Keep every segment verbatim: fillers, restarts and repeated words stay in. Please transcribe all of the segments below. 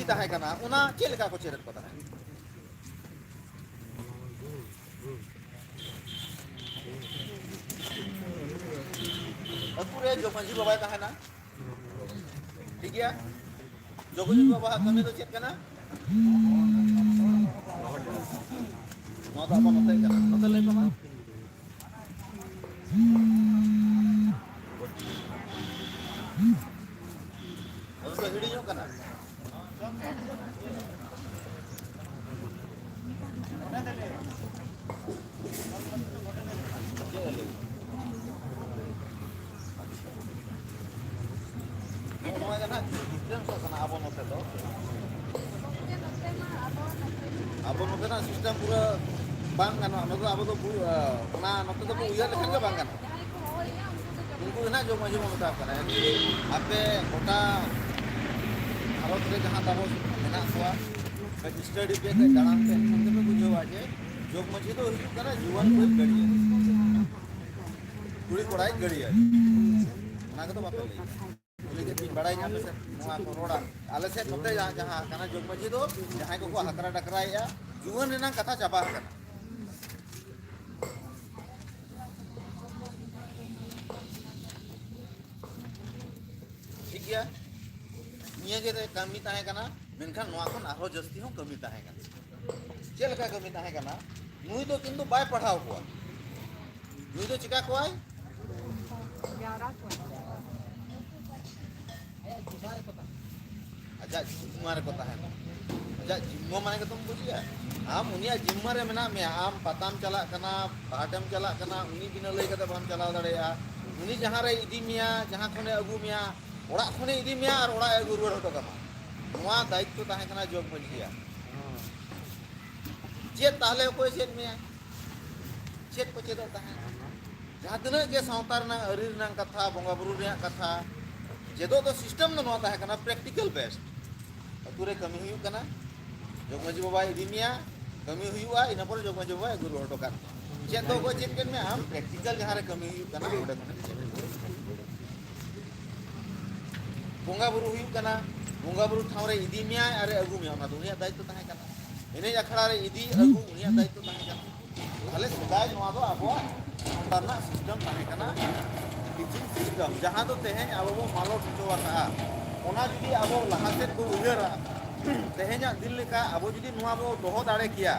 ᱛᱟᱦᱮᱸ ᱠᱟᱱᱟ, ᱚᱱᱟ ᱪᱮᱫ ᱞᱮᱠᱟ ᱠᱚ ᱪᱮᱫ ᱮᱫ ᱠᱚ ᱛᱟᱦᱮᱸᱫ? ᱟᱹᱛᱩ ᱨᱮ ᱡᱚᱜᱽ ᱢᱟᱹᱡᱷᱤ ᱵᱟᱵᱟᱭ ᱛᱟᱦᱮᱱᱟ, ᱴᱷᱤᱠ ᱜᱮᱭᱟ? ᱡᱚᱜᱽ ᱢᱟᱹᱡᱷᱤ ᱵᱟᱵᱟᱣᱟᱜ ᱠᱟᱹᱢᱤ ᱫᱚ ᱪᱮᱫ ᱠᱟᱱᱟ? ᱱᱚᱣᱟ ᱫᱚ ᱟᱵᱚ ᱱᱚᱛᱮ ᱠᱟᱱᱟ, ᱱᱚᱛᱮ ᱞᱟᱹᱭ ᱛᱟᱵᱚᱱ᱾ ᱟᱫᱚ ᱯᱮ ᱦᱤᱲᱤᱧᱚᱜ ᱠᱟᱱᱟ᱾ ᱱᱚᱜᱼᱚ ᱱᱚᱣᱟ ᱜᱮ ᱱᱟᱦᱟᱜ difference ᱠᱟᱱᱟ ᱟᱵᱚ ᱱᱚᱛᱮ ᱫᱚ᱾ ᱟᱵᱚ ᱱᱚᱛᱮᱱᱟᱜ system ᱯᱩᱨᱟᱹ ᱵᱟᱝ ᱜᱟᱱᱚᱜᱼᱟ᱾ ᱱᱚᱛᱮ ᱫᱚ ᱟᱵᱚ ᱫᱚ ᱵᱩ-, ᱟᱸ, ᱚᱱᱟ ᱱᱚᱛᱮ ᱫᱚᱵᱚ ᱩᱭᱦᱟᱹᱨ ᱞᱮᱠᱷᱟᱱ ᱜᱮ ᱵᱟᱝ ᱜᱟᱱᱚᱜᱼᱟ᱾ ᱩᱱᱠᱩ ᱜᱮ ᱱᱟᱦᱟᱜ ᱡᱚᱜᱽ ᱢᱟᱹᱡᱷᱤ ᱵᱚᱱ ᱢᱮᱛᱟ ᱠᱚ ᱠᱟᱱᱟ᱾ Actually ᱟᱯᱮ ᱜᱚᱴᱟ ᱵᱷᱟᱨᱚᱛ ᱨᱮ ᱡᱟᱦᱟᱸ ᱛᱟᱵᱚ ᱢᱮᱱᱟᱜ ᱠᱚᱣᱟ, ᱠᱟᱹᱡ study ᱯᱮ, ᱠᱟᱹᱡ ᱫᱟᱬᱟᱱ ᱯᱮ, ᱮᱱᱠᱷᱟᱱ ᱜᱮᱯᱮ ᱵᱩᱡᱷᱟᱹᱣᱟ ᱡᱮ ᱡᱚᱜᱽ ᱢᱟᱹᱡᱷᱤ ᱫᱚ ᱦᱩᱭᱩᱜ ᱠᱟᱱᱟ ᱡᱩᱣᱟᱹᱱ ᱠᱩᱲᱤ ᱜᱟᱹᱰᱭᱟᱹ, ᱠᱩᱲᱤ ᱠᱚᱲᱟᱭ ᱜᱟᱹᱰᱭᱟᱹ᱾ ᱚᱱᱟ ᱠᱚᱫᱚ ᱵᱟᱯᱮ ᱞᱟᱹᱭᱟ᱾ ᱠᱩᱞᱤ ᱠᱮᱫ ᱯᱮᱭᱟᱧ, ᱵᱟᱲᱟᱭ ᱧᱟᱢ ᱯᱮᱥᱮ ᱱᱚᱣᱟ ᱠᱚ ᱨᱚᱲᱟ᱾ ᱟᱞᱮ ᱥᱮᱫ ᱱᱚᱛᱮ ᱡᱟᱦᱟᱸ, ᱡᱟᱦᱟᱸ ᱠᱟᱱᱟ ᱡᱚᱜᱽ ᱢᱟᱹᱡᱷᱤ ᱫᱚ ᱡᱟᱦᱟᱸᱭ ᱠᱚᱠᱚ ᱦᱟᱛᱨᱟ ᱰᱟᱠᱨᱟᱭᱮᱫᱼᱟ, ᱡᱩᱣᱟᱹᱱ ᱨᱮᱱᱟᱜ ᱠᱟᱛᱷᱟ ᱪᱟᱵᱟ ᱟᱠᱟᱱᱟ᱾ ᱴᱷᱤᱠ ᱜᱮᱭᱟ, ᱱᱤᱭᱟᱹ ᱜᱮ ᱠᱟᱹᱢᱤ ᱛᱟᱦᱮᱸ ᱠᱟᱱᱟ, ᱢᱮᱱᱠᱷᱟᱱ ᱱᱚᱣᱟ ᱠᱷᱚᱱ ᱟᱨᱦᱚᱸ ᱡᱟᱹᱥᱛᱤ ᱦᱚᱸ ᱠᱟᱹᱢᱤ ᱛᱟᱦᱮᱸ ᱠᱟᱱᱟ᱾ ᱪᱮᱫ ᱞᱮᱠᱟ ᱠᱟᱹᱢᱤ ᱛᱟᱦᱮᱸ ᱠᱟᱱᱟ? ᱱᱩᱭ ᱫᱚ ᱠᱤᱱᱛᱩ ᱵᱟᱭ ᱯᱟᱲᱦᱟᱣ ᱠᱚᱣᱟ᱾ ᱱᱩᱭ ᱫᱚ ᱪᱮᱠᱟ ᱠᱚᱣᱟᱭ? ᱟᱡᱟᱜ ᱡᱤᱢᱢᱟ ᱨᱮᱠᱚ ᱛᱟᱦᱮᱱᱟ᱾ ᱟᱡᱟᱜ ᱡᱤᱢᱢᱟ ᱢᱟᱱᱮ ᱜᱮᱛᱚᱢ ᱵᱩᱡᱮᱜᱼᱟ᱾ ᱟᱢ ᱩᱱᱤᱭᱟᱜ ᱡᱤᱢᱢᱟ ᱨᱮ ᱢᱮᱱᱟᱜ ᱢᱮᱭᱟ, ᱟᱢ ᱯᱟᱛᱟᱢ ᱪᱟᱞᱟᱜ ᱠᱟᱱᱟ, ᱯᱟᱦᱟᱴᱮᱢ ᱪᱟᱞᱟᱜ ᱠᱟᱱᱟ, ᱩᱱᱤ ᱵᱤᱱᱟᱹ ᱞᱟᱹᱭ ᱠᱟᱛᱮ ᱵᱟᱢ ᱪᱟᱞᱟᱣ ᱫᱟᱲᱮᱭᱟᱜᱼᱟ᱾ ᱩᱱᱤ ᱡᱟᱦᱟᱸ ᱨᱮᱭ ᱤᱫᱤ ᱢᱮᱭᱟ, ᱡᱟᱦᱟᱸ ᱠᱷᱚᱱᱮ ᱟᱹᱜᱩ ᱢᱮᱭᱟ, ᱚᱲᱟᱜ ᱠᱷᱚᱱᱮ ᱤᱫᱤ ᱢᱮᱭᱟ ᱟᱨ ᱚᱲᱟᱜ ᱮ ᱟᱹᱜᱩ ᱨᱩᱣᱟᱹᱲ ᱦᱚᱴᱚ ᱠᱟᱢᱟ, ᱱᱚᱣᱟ ᱫᱟᱭᱤᱛᱛᱚ ᱛᱟᱦᱮᱸ ᱠᱟᱱᱟ ᱡᱚᱜᱽ ᱢᱟᱹᱡᱷᱤᱭᱟᱜ᱾ ᱪᱮᱫ ᱛᱟᱦᱞᱮ ᱚᱠᱚᱭ ᱪᱮᱫ ᱢᱮᱭᱟ? ᱪᱮᱫ ᱠᱚ ᱪᱮᱫᱚᱜ ᱛᱟᱦᱮᱸᱫ? ᱡᱟᱦᱟᱸ ᱛᱤᱱᱟᱹᱜ ᱜᱮ ᱥᱟᱶᱛᱟ ᱨᱮᱱᱟᱜ ᱟᱹᱨᱤ ᱨᱮᱱᱟᱜ ᱠᱟᱛᱷᱟ, ᱵᱚᱸᱜᱟ ᱵᱩᱨᱩ ᱨᱮᱭᱟᱜ ᱠᱟᱛᱷᱟ, ᱪᱮᱫᱚᱜ ᱫᱚ system ᱫᱚ ᱱᱚᱣᱟ ᱛᱟᱦᱮᱸ ᱠᱟᱱᱟ, practical based᱾ ᱟᱹᱛᱩ ᱨᱮ ᱠᱟᱹᱢᱤ ᱦᱩᱭᱩᱜ ᱠᱟᱱᱟ, ᱡᱚᱜᱽ ᱢᱟᱹᱡᱷᱤ ᱵᱟᱵᱟᱭ ᱤᱫᱤ ᱢᱮᱭᱟ, ᱠᱟᱹᱢᱤ ᱦᱩᱭᱩᱜᱼᱟ, ᱤᱱᱟᱹ ᱯᱚᱨᱮ ᱡᱚᱜᱽ ᱢᱟᱹᱡᱷᱤ ᱵᱟᱵᱟᱭ ᱟᱹᱜᱩ ᱨᱩᱣᱟᱹᱲ ᱦᱚᱴᱚ ᱠᱟᱜ ᱢᱮᱭᱟ᱾ ᱪᱮᱫ ᱫᱚ ᱚᱠᱚᱭ ᱪᱮᱫ ᱠᱮᱫ ᱢᱮᱭᱟ? ᱟᱢ practical ᱡᱟᱦᱟᱸ ᱨᱮ ᱠᱟᱹᱢᱤ ᱦᱩᱭᱩᱜ ᱠᱟᱱᱟ, ᱚᱸᱰᱮ ᱠᱷᱚᱱᱮᱢ ᱪᱮᱫ᱾ ᱵᱚᱸᱜᱟ ᱵᱩᱨᱩ ᱦᱩᱭᱩᱜ ᱠᱟᱱᱟ, ᱵᱚᱸᱜᱟ ᱵᱩᱨᱩ ᱴᱷᱟᱶ ᱨᱮ ᱤᱫᱤ ᱢᱮᱭᱟᱭ ᱟᱨᱮ ᱟᱹᱜᱩ ᱢᱮᱭᱟ, ᱚᱱᱟ ᱫᱚ ᱩᱱᱤᱭᱟᱜ ᱫᱟᱭᱤᱛᱛᱚ ᱛᱟᱦᱮᱸ ᱠᱟᱱᱟ᱾ ᱮᱱᱮᱡ ᱟᱠᱷᱲᱟ ᱨᱮ ᱤᱫᱤ ᱟᱹᱜᱩ ᱩᱱᱤᱭᱟᱜ ᱫᱟᱭᱤᱛᱛᱚ ᱛᱟᱦᱮᱸ ᱠᱟᱱᱟ᱾ ᱛᱟᱦᱞᱮ ᱥᱮᱫᱟᱭ ᱱᱚᱣᱟ ᱫᱚ ᱟᱵᱚᱣᱟᱜ ᱥᱟᱶᱛᱟ ᱨᱮᱱᱟᱜ ᱥᱤᱥᱴᱮᱢ ᱛᱟᱦᱮᱸ ᱠᱟᱱᱟ, ᱴᱤᱪᱤᱝ ᱥᱤᱥᱴᱮᱢ, ᱡᱟᱦᱟᱸ ᱫᱚ ᱛᱮᱦᱮᱧ ᱟᱵᱚ ᱵᱚ ᱢᱟᱞᱚᱴ ᱦᱚᱪᱚ ᱟᱠᱟᱫᱼᱟ᱾ ᱚᱱᱟ ᱡᱩᱫᱤ ᱟᱵᱚ ᱞᱟᱦᱟ ᱥᱮᱫ ᱵᱚ ᱩᱭᱦᱟᱹᱨᱟ, ᱛᱮᱦᱮᱧᱟᱜ ᱫᱤᱱ ᱞᱮᱠᱟ ᱟᱵᱚ ᱡᱩᱫᱤ ᱱᱚᱣᱟ ᱵᱚ ᱫᱚᱦᱚ ᱫᱟᱲᱮ ᱠᱮᱭᱟ,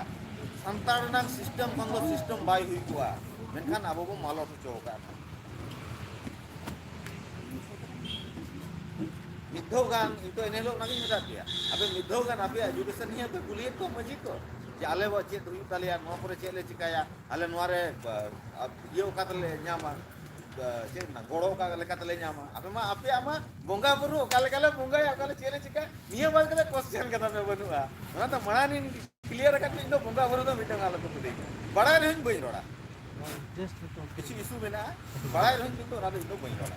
ᱥᱟᱱᱛᱟᱲ ᱨᱮᱱᱟᱜ ᱥᱤᱥᱴᱮᱢ ᱠᱷᱚᱱ ᱫᱚ ᱥᱤᱥᱴᱮᱢ ᱵᱟᱭ ᱦᱩᱭ ᱠᱚᱜᱼᱟ, ᱢᱮᱱᱠᱷᱟᱱ ᱟᱵᱚ ᱵᱚ ᱢᱟᱞᱚᱴ ᱦᱚᱪᱚ ᱟᱠᱟᱫᱼᱟ᱾ ᱢᱤᱫ ᱫᱷᱟᱣ ᱜᱟᱱ, ᱤᱧ ᱛᱚ ᱮᱱ ᱦᱤᱞᱳᱜ ᱚᱱᱟᱜᱤᱧ ᱢᱮᱛᱟᱫ ᱯᱮᱭᱟ, ᱟᱯᱮ ᱢᱤᱫ ᱫᱷᱟᱣ ᱜᱟᱱ ᱟᱯᱮᱭᱟᱜ ᱮᱡᱩᱠᱮᱥᱚᱱ ᱱᱤᱭᱮ ᱯᱮ ᱠᱩᱞᱤᱭᱮᱫ ᱠᱚᱣᱟ ᱢᱟᱹᱡᱷᱤ ᱠᱚ ᱡᱮ ᱟᱞᱮ ᱪᱮᱫ ᱦᱩᱭᱩᱜ ᱛᱟᱞᱮᱭᱟ, ᱱᱚᱣᱟ ᱯᱚᱨᱮ ᱪᱮᱫ ᱞᱮ ᱪᱤᱠᱟᱹᱭᱟ, ᱟᱞᱮ ᱱᱚᱣᱟ ᱨᱮ, ᱵᱟ, ᱤᱭᱟᱹ ᱚᱠᱟ ᱛᱮᱞᱮ ᱧᱟᱢᱟ, ᱵᱟ, ᱪᱮᱫ ᱢᱮᱱᱟ, ᱜᱚᱲᱚ ᱚᱠᱟ ᱞᱮᱠᱟ ᱛᱮᱞᱮ ᱧᱟᱢᱟ? ᱟᱯᱮ ᱢᱟ, ᱟᱯᱮᱭᱟᱜ ᱢᱟ ᱵᱚᱸᱜᱟ ᱵᱩᱨᱩ ᱚᱠᱟ ᱞᱮᱠᱟ ᱞᱮ ᱵᱚᱸᱜᱟᱭᱟ, ᱚᱠᱟ ᱞᱮ ᱪᱮᱫ ᱞᱮ ᱪᱤᱠᱟᱹᱭᱟ, ᱱᱤᱭᱟᱹ ᱵᱟᱫ ᱠᱟᱛᱮ ᱠᱚᱥᱪᱮᱱ ᱠᱟᱛᱷᱟ ᱯᱮ ᱵᱟᱹᱱᱩᱜᱼᱟ᱾ ᱚᱱᱟ ᱫᱚ ᱢᱟᱲᱟᱝ ᱤᱧ ᱠᱞᱤᱭᱟᱨ ᱟᱠᱟᱫ ᱛᱮ, ᱤᱧ ᱫᱚ ᱵᱚᱸᱜᱟ ᱵᱩᱨᱩ ᱫᱚ ᱢᱤᱫᱴᱟᱝ ᱟᱞᱚ ᱯᱮ ᱠᱩᱞᱤᱧᱟ, ᱵᱟᱲᱟᱭ ᱨᱮᱦᱚᱸᱧ ᱵᱟᱹᱧ ᱨᱚᱲᱟ᱾ ᱠᱤᱪᱷᱩ ᱤᱥᱩ ᱢᱮᱱᱟᱜᱼᱟ, ᱵᱟᱲᱟᱭ ᱨᱮᱦᱚᱸᱧ, ᱠᱤᱱᱛᱩ ᱚᱱᱟ ᱫᱚ ᱤᱧ ᱫᱚ ᱵᱟᱹᱧ ᱨᱚᱲᱟ᱾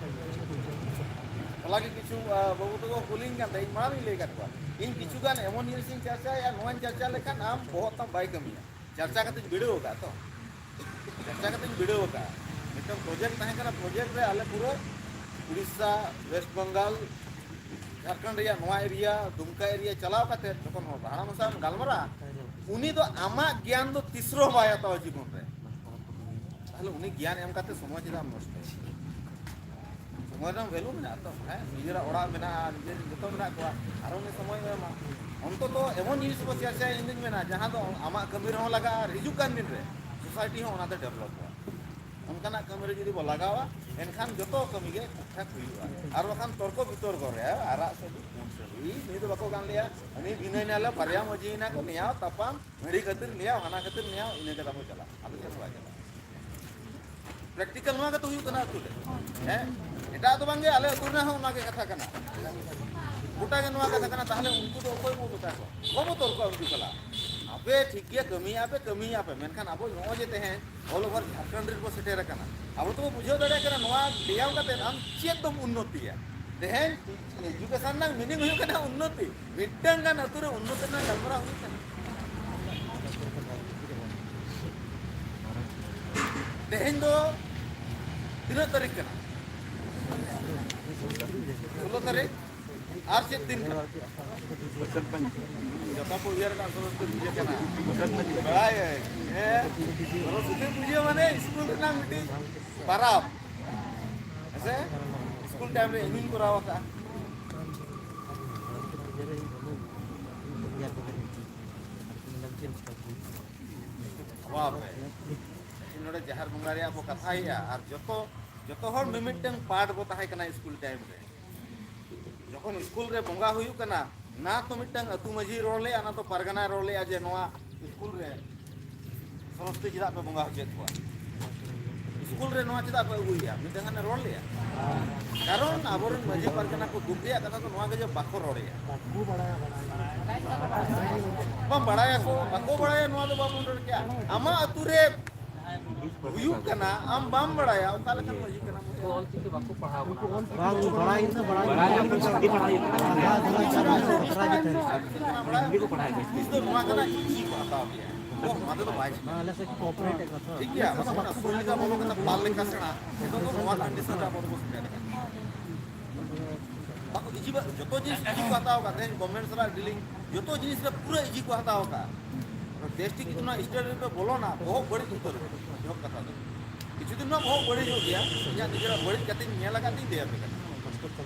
ᱦᱚᱞᱟ ᱜᱮ ᱠᱤᱪᱷᱩ, ᱟ, ᱵᱟᱹᱵᱩ ᱛᱟᱠᱚ ᱠᱩᱞᱤᱧ ᱠᱟᱱ ᱛᱟᱦᱮᱸ, ᱤᱧ ᱢᱟᱲᱟᱝ ᱤᱧ ᱞᱟᱹᱭ ᱟᱠᱟᱫ ᱠᱚᱣᱟ, ᱤᱧ ᱠᱤᱪᱷᱩ ᱜᱟᱱ ᱮᱢᱚᱱ ᱡᱤᱱᱤᱥ ᱤᱧ ᱪᱟᱨᱪᱟᱭᱟ, ᱱᱚᱣᱟᱧ ᱪᱟᱨᱪᱟ ᱞᱮᱠᱷᱟᱱ ᱟᱢ ᱵᱚᱦᱚᱜ ᱛᱟᱢ ᱵᱟᱭ ᱠᱟᱹᱢᱤᱭᱟ᱾ ᱪᱟᱨᱪᱟ ᱠᱟᱛᱮᱧ ᱵᱤᱰᱟᱹᱣ ᱟᱠᱟᱫᱼᱟ ᱛᱚ, ᱪᱟᱨᱪᱟ ᱠᱟᱛᱮᱧ ᱵᱤᱰᱟᱹᱣ ᱟᱠᱟᱫᱼᱟ᱾ ᱢᱤᱫᱴᱟᱝ ᱯᱨᱚᱡᱮᱠᱴ ᱛᱟᱦᱮᱸ ᱠᱟᱱᱟ, ᱯᱨᱚᱡᱮᱠᱴ ᱨᱮ ᱟᱞᱮ ᱯᱩᱨᱟᱹ ᱩᱲᱤᱥᱥᱟ, ᱳᱭᱮᱥᱴ ᱵᱮᱝᱜᱚᱞ, ᱡᱷᱟᱲᱠᱷᱚᱸᱰ ᱨᱮᱭᱟᱜ ᱱᱚᱣᱟ ᱮᱨᱤᱭᱟ, ᱫᱩᱢᱠᱟ ᱮᱨᱤᱭᱟ ᱪᱟᱞᱟᱣ ᱠᱟᱛᱮ ᱡᱚᱠᱷᱚᱱ ᱦᱚᱲ ᱦᱟᱲᱟᱢ ᱥᱟᱶ ᱮᱢ ᱜᱟᱞᱢᱟᱨᱟᱜᱼᱟ, ᱩᱱᱤ ᱫᱚ ᱟᱢᱟᱜ ᱜᱮᱭᱟᱱ ᱫᱚ ᱛᱤᱥ ᱨᱮᱦᱚᱸ ᱵᱟᱭ ᱦᱟᱛᱟᱣᱟ ᱡᱤᱵᱚᱱ ᱨᱮ᱾ ᱛᱟᱦᱞᱮ ᱩᱱᱤ ᱜᱮᱭᱟᱱ ᱮᱢ ᱠᱟᱛᱮ ᱥᱚᱢᱚᱭ ᱪᱮᱫᱟᱜ ᱮᱢ ᱱᱚᱥᱴᱚᱭᱟ? ᱥᱚᱢᱚᱭ ᱨᱮᱱᱟᱜ ᱵᱷᱮᱞᱩ ᱢᱮᱱᱟᱜᱼᱟ ᱛᱚ, ᱦᱮᱸ? ᱱᱤᱡᱮᱨᱟᱜ ᱚᱲᱟᱜ ᱢᱮᱱᱟᱜᱼᱟ, ᱱᱤᱡᱮᱨ ᱡᱚᱛᱚ ᱢᱮᱱᱟᱜ ᱠᱚᱣᱟ, ᱟᱨ ᱩᱱᱤ ᱥᱚᱢᱚᱭ ᱮᱢᱟ᱾ ᱚᱱᱛᱚᱛᱚ ᱮᱢᱚᱱ ᱡᱤᱱᱤᱥ ᱵᱚ ᱪᱟᱨᱪᱟᱭᱟ, ᱤᱧ ᱫᱩᱧ ᱢᱮᱱᱟ, ᱡᱟᱦᱟᱸ ᱫᱚ ᱟᱢᱟᱜ ᱠᱟᱹᱢᱤ ᱨᱮᱦᱚᱸ ᱞᱟᱜᱟᱜᱼᱟ ᱟᱨ ᱦᱤᱡᱩᱜ ᱠᱟᱱ ᱫᱤᱱ ᱨᱮ ᱥᱳᱥᱟᱭᱴᱤ ᱦᱚᱸ ᱚᱱᱟᱛᱮ ᱰᱮᱵᱷᱞᱚᱯᱚᱜᱼᱟ᱾ ᱚᱱᱠᱟᱱᱟᱜ ᱠᱟᱹᱢᱤ ᱨᱮ ᱡᱩᱫᱤ ᱵᱚ ᱞᱟᱜᱟᱣᱟ, ᱮᱱᱠᱷᱟᱱ ᱡᱚᱛᱚ ᱠᱟᱹᱢᱤ ᱜᱮ ᱴᱷᱤᱠ ᱴᱷᱟᱠ ᱦᱩᱭᱩᱜᱼᱟ᱾ ᱟᱨ ᱵᱟᱠᱷᱟᱱ ᱛᱚᱨᱠᱚ ᱵᱤᱛᱚᱨᱠᱚ ᱨᱮ ᱟᱨᱟᱜ ᱥᱟᱹᱰᱤ ᱯᱩᱸᱰ ᱥᱟᱹᱰᱤ, ᱱᱩᱭ ᱫᱚ ᱵᱟᱠᱚ ᱜᱟᱱ ᱞᱮᱭᱟ, ᱦᱟᱹᱱᱤ ᱵᱷᱤᱱᱟᱹᱭ ᱱᱟᱞᱮ, ᱵᱟᱨᱭᱟ ᱢᱟᱹᱡᱷᱤ ᱦᱮᱱᱟᱜ ᱠᱚ, ᱱᱮᱭᱟᱣ ᱛᱟᱯᱟᱢ, ᱦᱟᱺᱰᱤ ᱠᱷᱟᱹᱛᱤᱨ ᱱᱮᱭᱟᱣ, ᱦᱟᱱᱟ ᱠᱷᱟᱹᱛᱤᱨ ᱱᱮᱭᱟᱣ, ᱤᱱᱟᱹ ᱠᱟᱛᱮ ᱵᱚ ᱪᱟᱞᱟᱜᱼᱟ᱾ ᱟᱫᱚ ᱪᱮᱫ ᱦᱚᱸ ᱵᱟᱭ ᱪᱟᱞᱟᱜᱼᱟ᱾ ᱯᱨᱮᱠᱴᱤᱠᱟᱞ ᱱᱚᱣᱟ ᱜᱮᱛᱚ ᱦᱩᱭᱩᱜ ᱠᱟᱱᱟ ᱟᱹᱛᱩ ᱨᱮ᱾ ᱦᱮᱸ? ᱮᱴᱟᱜ ᱫᱚ ᱵᱟᱝᱜᱮ, ᱟᱞᱮ ᱟᱹᱛᱩ ᱨᱮᱱᱟᱜ ᱦᱚᱸ ᱚᱱᱟ ᱜᱮ ᱠᱟᱛᱷᱟ ᱠᱟᱱᱟ᱾ ᱜᱚᱴᱟ ᱜᱮ ᱱᱚᱣᱟ ᱠᱟᱛᱷᱟ ᱠᱟᱱᱟ, ᱛᱟᱦᱞᱮ ᱩᱱᱠᱩ ᱫᱚ ᱚᱠᱚᱭ ᱵᱚ ᱢᱮᱛᱟ ᱠᱚᱣᱟ? ᱵᱟᱵᱚ ᱛᱚᱨᱠᱚᱜᱼᱟ ᱩᱱᱠᱩ ᱥᱟᱞᱟᱜ᱾ ᱟᱯᱮ ᱴᱷᱤᱠ ᱜᱮᱭᱟ, ᱠᱟᱹᱢᱤᱭᱮᱫᱼᱟ ᱯᱮ, ᱠᱟᱹᱢᱤᱭᱮᱫᱼᱟ ᱯᱮ, ᱢᱮᱱᱠᱷᱟᱱ ᱟᱵᱚ ᱱᱚᱜᱼᱚᱭ ᱡᱮ ᱛᱮᱦᱮᱧ all over ᱡᱷᱟᱲᱠᱷᱚᱸᱰ ᱨᱮᱵᱚ ᱥᱮᱴᱮᱨ ᱟᱠᱟᱱᱟ, ᱟᱵᱚ ᱛᱚᱵᱚ ᱵᱩᱡᱷᱟᱹᱣ ᱫᱟᱲᱮᱭᱟᱜ ᱠᱟᱱᱟ, ᱱᱚᱣᱟ ᱵᱮᱭᱟᱢ ᱠᱟᱛᱮ ᱟᱢ ᱪᱮᱫ ᱫᱚᱢ ᱩᱱᱱᱚᱛᱤᱭᱟ? ᱛᱮᱦᱮᱧ ᱮᱡᱩᱠᱮᱥᱚᱱ ᱨᱮᱱᱟᱜ ᱢᱤᱱᱤᱝ ᱦᱩᱭᱩᱜ ᱠᱟᱱᱟ ᱩᱱᱱᱚᱛᱤ᱾ ᱢᱤᱫᱴᱟᱝ ᱜᱟᱱ ᱟᱹᱛᱩ ᱨᱮ ᱩᱱᱱᱚᱛᱤ ᱨᱮᱱᱟᱜ ᱜᱟᱞᱢᱟᱨᱟᱣ ᱦᱩᱭᱩᱜ ᱠᱟᱱᱟ? ᱛᱮᱦᱮᱧ ᱫᱚ ᱛᱤᱱᱟᱹᱜ ᱛᱟᱹᱨᱤᱠᱷ ᱠᱟᱱᱟ? ᱥᱳᱞᱳ ᱛᱟᱹᱨᱤᱠᱷ᱾ ᱟᱨ ᱪᱮᱫ ᱫᱤᱱ ᱠᱟᱱᱟ? ᱡᱚᱛᱚ ᱠᱚ ᱩᱭᱦᱟᱹᱨ ᱠᱟᱜ ᱥᱚᱨᱚᱥᱚᱛᱤ ᱯᱩᱡᱟᱹ ᱠᱟᱱᱟ᱾ ᱵᱟᱲᱟᱭᱟᱹᱧ᱾ ᱦᱮᱸ, ᱥᱚᱨᱚᱥᱚᱛᱤ ᱯᱩᱡᱟᱹ ᱢᱟᱱᱮ ᱥᱠᱩᱞ ᱨᱮᱱᱟᱜ ᱢᱤᱫᱴᱤᱡ ᱯᱟᱨᱟᱵᱽ᱾ ᱦᱮᱸᱥᱮ? ᱥᱠᱩᱞ ᱴᱟᱭᱤᱢ ᱨᱮ ᱤᱧᱤᱧ ᱠᱚᱨᱟᱣ ᱟᱠᱟᱫᱼᱟ᱾ ᱵᱟᱯ ᱨᱮ᱾ ᱱᱚᱰᱮ ᱡᱟᱦᱮᱨ ᱵᱚᱸᱜᱟ ᱨᱮᱭᱟᱜ ᱵᱚ ᱠᱟᱛᱷᱟᱭᱮᱫᱼᱟ, ᱟᱨ ᱡᱚᱛᱚ, ᱡᱚᱛᱚ ᱦᱚᱲ ᱢᱤᱢᱤᱫᱴᱟᱝ ᱯᱟᱨᱴ ᱵᱚ ᱛᱟᱦᱮᱸ ᱠᱟᱱᱟ ᱥᱠᱩᱞ ᱴᱟᱭᱤᱢ ᱨᱮ᱾ ᱡᱚᱠᱷᱚᱱ ᱥᱠᱩᱞ ᱨᱮ ᱵᱚᱸᱜᱟ ᱦᱩᱭᱩᱜ ᱠᱟᱱᱟ, ᱱᱟ ᱛᱚ ᱢᱤᱫᱴᱟᱝ ᱟᱹᱛᱩ ᱢᱟᱹᱡᱷᱤᱭ ᱨᱚᱲ ᱞᱮᱜᱼᱟ, ᱱᱟ ᱛᱚ ᱯᱟᱨᱜᱟᱱᱟᱭ ᱨᱚᱲ ᱞᱮᱜᱼᱟ ᱡᱮ ᱱᱚᱣᱟ ᱥᱠᱩᱞ ᱨᱮ ᱥᱚᱨᱚᱥᱚᱛᱤ ᱪᱮᱫᱟᱜ ᱯᱮ ᱵᱚᱸᱜᱟ ᱦᱚᱪᱚᱭᱮᱫ ᱠᱚᱣᱟ? ᱥᱠᱩᱞ ᱨᱮ ᱱᱚᱣᱟ ᱪᱮᱫᱟᱜ ᱯᱮ ᱟᱹᱜᱩᱭᱮᱫᱼᱟ? ᱢᱤᱫᱴᱟᱝ ᱜᱟᱱᱮ ᱨᱚᱲ ᱞᱮᱜᱼᱟ? ᱠᱟᱨᱚᱱ ᱟᱵᱚᱨᱮᱱ ᱢᱟᱹᱡᱷᱤ ᱯᱟᱨᱜᱟᱱᱟ ᱠᱚ ᱫᱩᱠ ᱨᱮᱭᱟᱜ ᱠᱟᱛᱷᱟ ᱫᱚ ᱱᱚᱣᱟ ᱜᱮ ᱡᱮ ᱵᱟᱠᱚ ᱨᱚᱲᱮᱜᱼᱟ᱾ ᱵᱟᱝ ᱵᱟᱲᱟᱭᱟᱠᱚ, ᱵᱟᱠᱚ ᱵᱟᱲᱟᱭᱟ, ᱱᱚᱣᱟ ᱫᱚ ᱵᱟᱵᱚᱱ ᱨᱚᱲ ᱠᱮᱭᱟ᱾ ᱟᱢᱟᱜ ᱟᱹᱛᱩ ᱨᱮ ᱦᱩᱭᱩᱜ ᱠᱟᱱᱟ, ᱟᱢ ᱵᱟᱢ ᱵᱟᱲᱟᱭᱟ, ᱚᱠᱟ ᱞᱮᱠᱟᱱ ᱢᱟᱹᱡᱷᱤ ᱠᱟᱱᱟᱢ? ᱩᱱᱠᱩ ᱚᱞ ᱪᱤᱠᱤ ᱵᱟᱠᱚ ᱯᱟᱲᱦᱟᱣ ᱠᱟᱱᱟ᱾ ᱵᱟᱝ, ᱵᱟᱲᱟᱭ ᱜᱮ ᱵᱟᱲᱟᱭ ᱜᱮ᱾ ᱵᱟᱲᱟᱭ ᱜᱮ᱾ ᱵᱟᱲᱟᱭ ᱜᱮ᱾ ᱤᱧ ᱫᱚ ᱱᱚᱣᱟ ᱠᱟᱱᱟ, ᱤᱧ ᱠᱚ ᱦᱟᱛᱟᱣ ᱜᱮᱭᱟ᱾ ᱚ, ᱱᱚᱣᱟ ᱫᱚ ᱵᱟᱭ ᱪᱤᱠᱟᱹᱜᱼᱟ᱾ ᱵᱟᱝ, ᱟᱞᱮ ᱥᱮᱫ ᱠᱚ ᱚᱯᱟᱨᱮᱴ ᱮᱫ ᱠᱚᱣᱟ ᱛᱚ᱾ ᱴᱷᱤᱠ ᱜᱮᱭᱟ, ᱵᱟᱠᱷᱟᱱ ᱥᱩᱨ ᱞᱮᱠᱟ ᱵᱚᱞᱚ ᱠᱟᱛᱮ ᱯᱟᱞ ᱞᱮᱠᱟ ᱥᱮᱬᱟ᱾ ᱱᱤᱛᱚᱜ ᱫᱚ ᱱᱚᱣᱟ ᱠᱚᱱᱰᱤᱥᱚᱱ ᱨᱮ ᱟᱵᱚ ᱫᱚᱵᱚ ᱥᱮᱴᱮᱨ ᱟᱠᱟᱱᱟ᱾ ᱵᱟᱠᱚ ᱤᱡᱤ ᱵᱟ-, ᱡᱚᱛᱚ ᱡᱤᱱᱤᱥ ᱤᱡᱤ ᱠᱚ ᱦᱟᱛᱟᱣ ᱟᱠᱟᱫ, ᱛᱮᱦᱮᱧ ᱜᱚᱵᱷᱢᱮᱱᱴ ᱥᱟᱞᱟᱜ ᱰᱤᱞᱤᱝ, ᱡᱚᱛᱚ ᱡᱤᱱᱤᱥ ᱨᱮ ᱯᱩᱨᱟᱹ ᱤᱡᱤ ᱠᱚ ᱦᱟᱛᱟᱣ ᱟᱠᱟᱫ᱾ ᱵᱮᱥ ᱴᱷᱤᱠ ᱚᱱᱟ ᱥᱴᱮᱴ ᱨᱮᱯᱮ ᱵᱚᱞᱚᱱᱟ, ᱵᱚᱦᱚᱜ ᱵᱟᱹᱲᱤᱡ ᱩᱛᱟᱹᱨ ᱟᱠᱟᱱᱟ᱾ ᱮᱦᱚᱵ ᱠᱟᱛᱷᱟ ᱫᱚ, ᱠᱤᱪᱷᱩ ᱫᱤᱱ ᱢᱟ ᱵᱚᱦᱚᱜ ᱵᱟᱹᱲᱤᱡᱚᱜ ᱜᱮᱭᱟ, ᱤᱧᱟᱹᱜ ᱱᱤᱡᱮᱨᱟᱜ ᱵᱟᱹᱲᱤᱡ ᱠᱟᱛᱮᱧ ᱧᱮᱞ ᱟᱠᱟᱫ ᱛᱤᱧ ᱞᱟᱹᱭ ᱟᱯᱮ ᱠᱟᱱᱟ᱾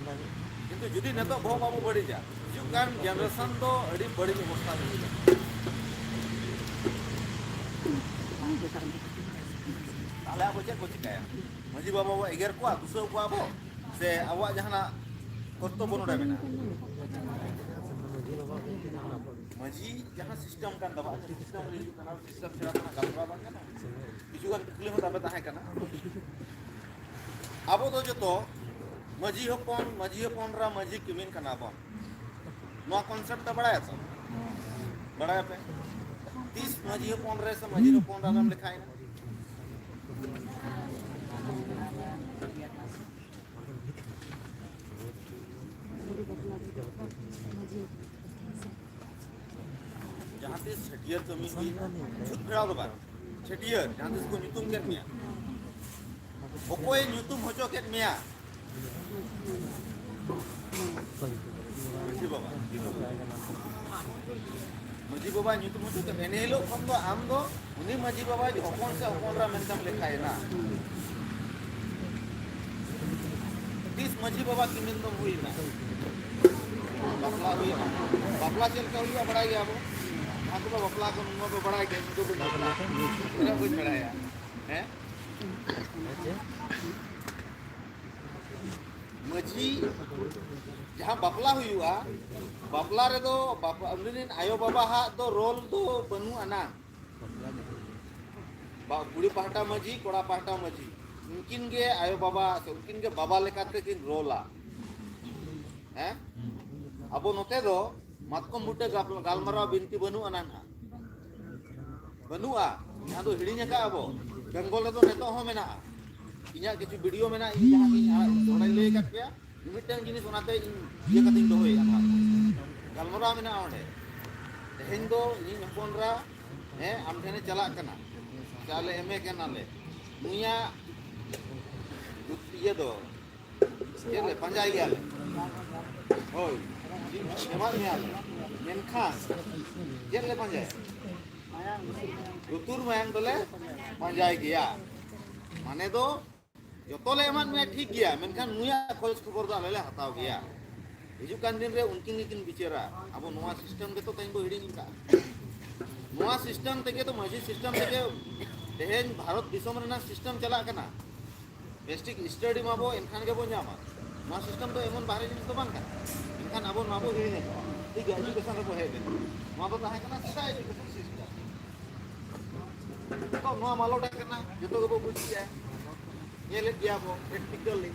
ᱠᱤᱱᱛᱩ ᱡᱩᱫᱤ ᱱᱤᱛᱚᱜ ᱵᱚᱦᱚᱜ ᱵᱟᱵᱚ ᱵᱟᱹᱲᱤᱡᱟ, ᱦᱤᱡᱩᱜ ᱠᱟᱱ ᱡᱮᱱᱟᱨᱮᱥᱚᱱ ᱫᱚ ᱟᱹᱰᱤ ᱵᱟᱹᱲᱤᱡ ᱚᱵᱚᱥᱛᱟ ᱨᱮ ᱦᱩᱭᱩᱜᱼᱟ᱾ ᱛᱟᱦᱞᱮ ᱟᱵᱚ ᱪᱮᱫ ᱵᱚ ᱪᱤᱠᱟᱹᱭᱟ? ᱢᱟᱹᱡᱷᱤ ᱵᱟᱵᱟ ᱵᱚ ᱮᱜᱮᱨ ᱠᱚᱣᱟ, ᱫᱩᱥᱟᱹᱣ ᱠᱚᱣᱟ ᱵᱚ, ᱥᱮ ᱟᱵᱚᱣᱟᱜ ᱡᱟᱦᱟᱱᱟᱜ ᱠᱚᱨᱛᱚᱵᱵᱚ ᱱᱚᱰᱮ ᱢᱮᱱᱟᱜᱼᱟ? ᱢᱟᱹᱡᱷᱤ ᱡᱟᱦᱟᱸ ᱥᱤᱥᱴᱮᱢ ᱠᱟᱱ ᱛᱟᱵᱚᱱᱟ, ᱥᱤᱥᱴᱮᱢ ᱨᱮ ᱦᱤᱡᱩᱜ ᱠᱟᱱᱟ, ᱥᱤᱥᱴᱮᱢ ᱪᱷᱟᱲᱟ ᱠᱟᱱᱟ, ᱜᱟᱞᱢᱟᱨᱟᱣ ᱵᱟᱝ ᱜᱟᱱᱚᱜᱼᱟ᱾ ᱠᱤᱪᱷᱩ ᱜᱟᱱ ᱠᱩᱠᱞᱤ ᱦᱚᱸ ᱛᱟᱯᱮ ᱛᱟᱦᱮᱸ ᱠᱟᱱᱟ᱾ ᱟᱵᱚ ᱫᱚ ᱡᱚᱛᱚ ᱢᱟᱹᱡᱷᱤ ᱦᱚᱯᱚᱱ, ᱢᱟᱹᱡᱷᱤ ᱦᱚᱯᱚᱱ ᱨᱟ ᱢᱟᱹᱡᱷᱤ ᱠᱤᱢᱤᱱ ᱠᱟᱱᱟ ᱵᱚᱱ᱾ ᱱᱚᱣᱟ ᱠᱚᱱᱥᱮᱯᱴ ᱯᱮ ᱵᱟᱲᱟᱭᱟ ᱛᱚ? ᱵᱟᱲᱟᱭᱟᱯᱮ? ᱛᱤᱥ ᱢᱟᱹᱡᱷᱤ ᱦᱚᱯᱚᱱ ᱨᱮ ᱥᱮ ᱢᱟᱹᱡᱷᱤ ᱦᱚᱯᱚᱱ ᱨᱟ ᱫᱚᱢ ᱞᱮᱠᱷᱟᱭᱮᱱᱟ? ᱡᱟᱦᱟᱸ ᱛᱤᱥ ᱪᱷᱟᱹᱴᱭᱟᱹᱨ ᱠᱟᱹᱢᱤ ᱦᱩᱭᱱᱟ, ᱪᱷᱩᱛ ᱯᱷᱮᱲᱟᱣ ᱫᱚ ᱵᱟᱝ, ᱪᱷᱟᱹᱴᱭᱟᱹᱨ, ᱡᱟᱦᱟᱸ ᱛᱤᱥ ᱠᱚ ᱧᱩᱛᱩᱢ ᱠᱮᱫ ᱢᱮᱭᱟ, ᱚᱠᱚᱭᱮ ᱧᱩᱛᱩᱢ ᱦᱚᱪᱚ ᱠᱮᱫ ᱢᱮᱭᱟ? ᱵᱟᱵᱟ᱾ ᱢᱟᱹᱡᱷᱤ ᱵᱟᱵᱟ ᱧᱩᱛᱩᱢ ᱦᱚᱪᱚ ᱠᱮᱫ ᱢᱮ᱾ ᱮᱱ ᱦᱤᱞᱳᱜ ᱠᱷᱚᱱ ᱫᱚ ᱟᱢ ᱫᱚ ᱩᱱᱤ ᱢᱟᱹᱡᱷᱤ ᱵᱟᱵᱟ ᱦᱚᱯᱚᱱ ᱥᱮ ᱦᱚᱯᱚᱱ ᱮᱨᱟ ᱢᱮᱱᱛᱮᱢ ᱞᱮᱠᱷᱟᱭᱮᱱᱟ᱾ ᱛᱤᱥ ᱢᱟᱹᱡᱷᱤ ᱵᱟᱵᱟ ᱠᱤᱢᱤᱱ ᱫᱚᱢ ᱦᱩᱭᱱᱟ? ᱵᱟᱯᱞᱟ ᱦᱩᱭᱩᱜᱼᱟ᱾ ᱵᱟᱯᱞᱟ ᱪᱮᱫ ᱞᱮᱠᱟ ᱦᱩᱭᱩᱜᱼᱟ ᱵᱟᱲᱟᱭ ᱜᱮᱭᱟ ᱵᱚ? ᱡᱟᱦᱟᱸ ᱠᱚᱫᱚ ᱵᱟᱯᱞᱟ ᱠᱚ ᱱᱚᱣᱟ ᱵᱚ ᱵᱟᱲᱟᱭ ᱜᱮᱭᱟ, ᱤᱧ ᱫᱚ ᱵᱟᱹᱧ ᱵᱟᱯᱞᱟ, ᱛᱤᱱᱟᱹᱜ ᱵᱟᱹᱧ ᱵᱟᱲᱟᱭᱟ᱾ ᱦᱮᱸ? ᱢᱟᱹᱡᱷᱤ ᱡᱟᱦᱟᱸ ᱵᱟᱯᱞᱟ ᱦᱩᱭᱩᱜᱼᱟ, ᱵᱟᱯᱞᱟ ᱨᱮᱫᱚ ᱵᱟᱯ-, ᱩᱱᱤ ᱨᱮᱱ ᱟᱭᱳ ᱵᱟᱵᱟ ᱦᱟᱜ ᱫᱚ ᱨᱳᱞ ᱫᱚ ᱵᱟᱹᱱᱩᱜ ᱟᱱᱟ᱾ ᱵᱟ-, ᱠᱩᱲᱤ ᱯᱟᱦᱴᱟ ᱢᱟᱹᱡᱷᱤ, ᱠᱚᱲᱟ ᱯᱟᱦᱴᱟ ᱢᱟᱹᱡᱷᱤ, ᱩᱱᱠᱤᱱ ᱜᱮ ᱟᱭᱳ ᱵᱟᱵᱟ ᱥᱮ ᱩᱱᱠᱤᱱ ᱜᱮ ᱵᱟᱵᱟ ᱞᱮᱠᱟᱛᱮ ᱠᱤᱱ ᱨᱳᱞᱟ᱾ ᱦᱮᱸ? ᱟᱵᱚ ᱱᱚᱛᱮ ᱫᱚ ᱢᱟᱛᱠᱚᱢ ᱵᱩᱴᱟᱹ ᱜᱟᱯ-, ᱜᱟᱞᱢᱟᱨᱟᱣ ᱵᱤᱱᱛᱤ ᱵᱟᱹᱱᱩᱜ ᱟᱱᱟ ᱱᱟᱦᱟᱜ᱾ ᱵᱟᱹᱱᱩᱜᱼᱟ, ᱡᱟᱦᱟᱸ ᱫᱚ ᱦᱤᱲᱤᱧ ᱟᱠᱟᱫᱼᱟ ᱵᱚ᱾ ᱵᱮᱝᱜᱚᱞ ᱨᱮᱫᱚ ᱱᱤᱛᱚᱜ ᱦᱚᱸ ᱢᱮᱱᱟᱜᱼᱟ᱾ ᱤᱧᱟᱹᱜ ᱠᱤᱪᱷᱩ ᱵᱷᱤᱰᱤᱭᱳ ᱢᱮᱱᱟᱜᱼᱟ, ᱤᱧ ᱡᱟᱦᱟᱸ ᱜᱤᱧ ᱟᱲᱟᱜ ᱫᱚᱦᱲᱟᱧ ᱞᱟᱹᱭ ᱟᱠᱟᱫ ᱯᱮᱭᱟ, ᱢᱤᱢᱤᱫᱴᱟᱝ ᱡᱤᱱᱤᱥ ᱚᱱᱟᱛᱮ ᱤᱧ ᱤᱭᱟᱹ ᱠᱟᱛᱮᱧ ᱫᱚᱦᱚᱭᱮᱫᱼᱟ ᱱᱚᱣᱟ ᱠᱚ᱾ ᱜᱟᱞᱢᱟᱨᱟᱣ ᱢᱮᱱᱟᱜᱼᱟ ᱚᱸᱰᱮ᱾ ᱛᱮᱦᱮᱧ ᱫᱚ ᱤᱧᱤᱡ ᱦᱚᱯᱚᱱ ᱮᱨᱟ, ᱦᱮᱸ, ᱟᱢ ᱴᱷᱮᱱᱮ ᱪᱟᱞᱟᱜ ᱠᱟᱱᱟ, ᱥᱮ ᱟᱞᱮ ᱮᱢᱮ ᱠᱟᱱᱟᱞᱮ, ᱱᱩᱭᱟᱜ ᱤᱭᱟᱹ ᱫᱚ ᱪᱮᱫ ᱞᱮ ᱯᱟᱸᱡᱟᱭ ᱜᱮᱭᱟᱞᱮ? ᱦᱳᱭ, ᱮᱢᱟᱫ ᱢᱮᱭᱟᱞᱮ, ᱢᱮᱱᱠᱷᱟᱱ ᱪᱮᱫ ᱞᱮ ᱯᱟᱸᱡᱟᱭᱟ? ᱞᱩᱛᱩᱨ ᱢᱟᱭᱟᱝ ᱫᱚᱞᱮ ᱯᱟᱸᱡᱟᱭ ᱜᱮᱭᱟ᱾ ᱢᱟᱱᱮ ᱫᱚ ᱡᱚᱛᱚ ᱞᱮ ᱮᱢᱟᱫ ᱢᱮᱭᱟ, ᱴᱷᱤᱠ ᱜᱮᱭᱟ, ᱢᱮᱱᱠᱷᱟᱱ ᱱᱩᱭᱟᱜ ᱠᱷᱚᱡᱽ ᱠᱷᱚᱵᱚᱨ ᱫᱚ ᱟᱞᱮ ᱞᱮ ᱦᱟᱛᱟᱣ ᱜᱮᱭᱟ᱾ ᱦᱤᱡᱩᱜ ᱠᱟᱱ ᱫᱤᱱ ᱨᱮ ᱩᱱᱠᱤᱱ ᱜᱮᱠᱤᱱ ᱵᱤᱪᱟᱹᱨᱟ᱾ ᱟᱵᱚ ᱱᱚᱣᱟ ᱥᱤᱥᱴᱮᱢ ᱜᱮᱛᱚ ᱛᱮᱦᱮᱧ ᱵᱚ ᱦᱤᱲᱤᱧ ᱟᱠᱟᱫᱼᱟ᱾ ᱱᱚᱣᱟ ᱥᱤᱥᱴᱮᱢ ᱛᱮᱜᱮ ᱛᱚ, ᱢᱟᱹᱡᱷᱤ ᱥᱤᱥᱴᱮᱢ ᱛᱮᱜᱮ ᱛᱮᱦᱮᱧ ᱵᱷᱟᱨᱚᱛ ᱫᱤᱥᱚᱢ ᱨᱮᱱᱟᱜ ᱥᱤᱥᱴᱮᱢ ᱪᱟᱞᱟᱜ ᱠᱟᱱᱟ᱾ ᱵᱮᱥᱴᱷᱤᱠ ᱥᱴᱟᱰᱤ ᱢᱟᱵᱚ, ᱮᱱᱠᱷᱟᱱ ᱜᱮᱵᱚ ᱧᱟᱢᱟ᱾ ᱱᱚᱣᱟ ᱥᱤᱥᱴᱮᱢ ᱫᱚ ᱮᱢᱚᱱ ᱵᱟᱦᱨᱮ ᱡᱤᱱᱤᱥ ᱫᱚ ᱵᱟᱝ ᱠᱟᱱᱟ, ᱮᱱᱠᱷᱟᱱ ᱟᱵᱚ ᱱᱚᱣᱟ ᱵᱚ ᱦᱤᱲᱤᱧ ᱟᱠᱟᱫᱼᱟ᱾ ᱴᱷᱤᱠ ᱜᱮᱭᱟ, ᱮᱡᱩᱠᱮᱥᱚᱱ ᱨᱮᱵᱚ ᱦᱮᱡ ᱞᱮᱱᱟ, ᱱᱚᱣᱟ ᱫᱚ ᱛᱟᱦᱮᱸ ᱠᱟᱱᱟ ᱥᱮᱫᱟᱭ ᱮᱡᱩᱠᱮᱥᱚᱱ ᱥᱤᱥᱴᱮᱢ᱾ ᱱᱤᱛᱚᱜ ᱱᱚᱣᱟ ᱢᱟᱞᱚᱴ ᱟᱠᱟᱱᱟ, ᱡᱚᱛᱚ ᱜᱮᱵᱚ ᱵᱩᱡᱽ ᱜᱮᱭᱟ, ᱧᱮᱞᱮᱫ ᱜᱮᱭᱟ ᱵᱚ ᱯᱨᱮᱠᱴᱤᱠᱟᱞᱤ᱾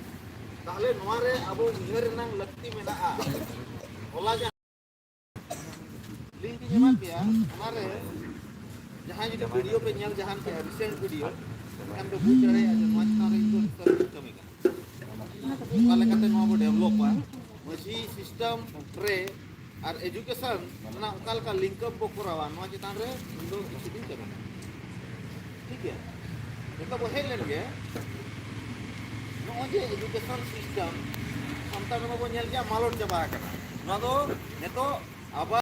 ᱛᱟᱦᱚᱞᱮ ᱱᱚᱣᱟ ᱨᱮ ᱟᱵᱚ ᱩᱭᱦᱟᱹᱨ ᱨᱮᱱᱟᱜ ᱞᱟᱹᱠᱛᱤ ᱢᱮᱱᱟᱜᱼᱟ᱾ ᱦᱚᱞᱟ ᱡᱟᱦᱟᱸ ᱞᱤᱝᱠ ᱤᱧ ᱮᱢᱟᱫ ᱯᱮᱭᱟ, ᱚᱱᱟᱨᱮ ᱡᱟᱦᱟᱸᱭ ᱡᱩᱫᱤ ᱵᱷᱤᱰᱤᱭᱳ ᱯᱮ ᱧᱮᱞ ᱡᱟᱦᱟᱱ ᱠᱮᱜᱼᱟ, ᱨᱤᱥᱮᱱᱴ ᱵᱷᱤᱰᱤᱭᱳ, ᱮᱱᱠᱷᱟᱱ ᱯᱮ ᱵᱩᱡᱽ ᱫᱟᱲᱮᱭᱟᱜᱼᱟ ᱡᱮ ᱱᱚᱣᱟ ᱪᱮᱛᱟᱱ ᱨᱮ ᱤᱧ ᱫᱚ ᱨᱤᱥᱟᱨᱪ ᱤᱧ ᱠᱟᱹᱢᱤ ᱠᱟᱱᱟ᱾ ᱚᱠᱟ ᱞᱮᱠᱟᱛᱮ ᱱᱚᱣᱟ ᱵᱚ ᱰᱮᱵᱷᱞᱚᱯᱟ, ᱢᱟᱹᱡᱷᱤ ᱥᱤᱥᱴᱮᱢ ᱨᱮ ᱟᱨ ᱮᱡᱩᱠᱮᱥᱚᱱ ᱨᱮᱱᱟᱜ ᱚᱠᱟ ᱞᱮᱠᱟ ᱞᱤᱝᱠ ᱟᱯ ᱵᱚ ᱠᱚᱨᱟᱣᱟ, ᱱᱚᱣᱟ ᱪᱮᱛᱟᱱ ᱨᱮ ᱤᱧ ᱫᱚ ᱠᱤᱪᱷᱩ ᱫᱤᱱ ᱠᱟᱹᱢᱤ ᱠᱟᱱᱟ᱾ ᱴᱷᱤᱠ ᱜᱮᱭᱟ, ᱱᱤᱛᱚᱜ ᱵᱚ ᱦᱮᱡ ᱞᱮᱱ ᱜᱮ, ᱱᱚᱜᱼᱚᱭ ᱡᱮ ᱮᱡᱩᱠᱮᱥᱚᱱ ᱥᱤᱥᱴᱮᱢ ᱥᱟᱱᱛᱟᱲ ᱨᱮᱢᱟ ᱵᱚ ᱧᱮᱞ ᱜᱮᱭᱟ, ᱢᱟᱞᱚᱴ ᱪᱟᱵᱟ ᱟᱠᱟᱱᱟ᱾ ᱚᱱᱟ ᱫᱚ ᱱᱤᱛᱚᱜ ᱟᱵᱟᱨ